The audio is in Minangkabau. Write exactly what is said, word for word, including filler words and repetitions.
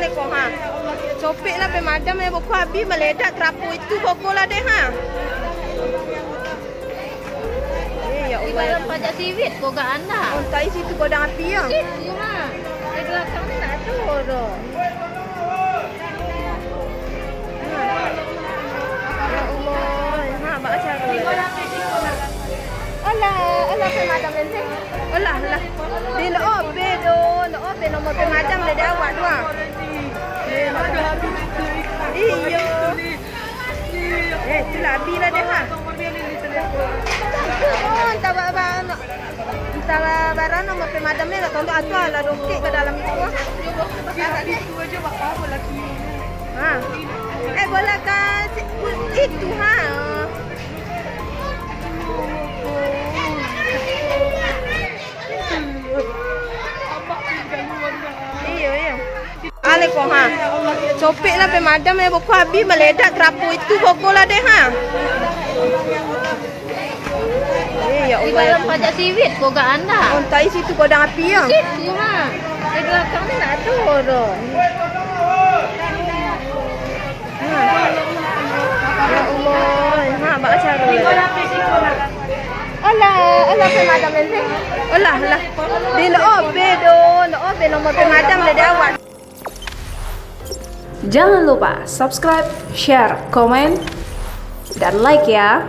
Ko ha. Copek lah pemadam, eh, beko abih maledak terapo itu, koko lah deh ha. Eh, ya Allah. Di dalam pajak siwit, kok gak anda? Oh, tak isi tu godang api ya. Situ ha. Di belakang ni nak tahu doh. Ya Allah, ha, bak acara. Alah, alah, pemadam nanti. Alah, alah. Di lo obe do, lo obe nomor pemadam dari awak tu ah. Iyo. Eh, tu lah, abi lah deh ha. Oh, entah ba-, ba-, entah ba-, bara nomor pemadam ni lah, tonton atu lah dongkek ke dalam itu ah. Ha. Eh, bola ka si-, itu ha. Iyo, iyo. Ale ko ha. Copek lah pemadam, eh, beko abih maledak terapo itu, koko lah deh ha. Eh, ya Allah. Di dalam pajak siwit, kok gak anda? Oh, tak isi tu godang api ya. Situ ha. Di belakang ni nak tahu doh. Ya Allah, ha, bak acara. Alah, alah, pemadam nanti. Alah, alah. Di lo obe do, lo obe nomor pemadam dari awak. Jangan lupa subscribe, share, komen, dan like ya.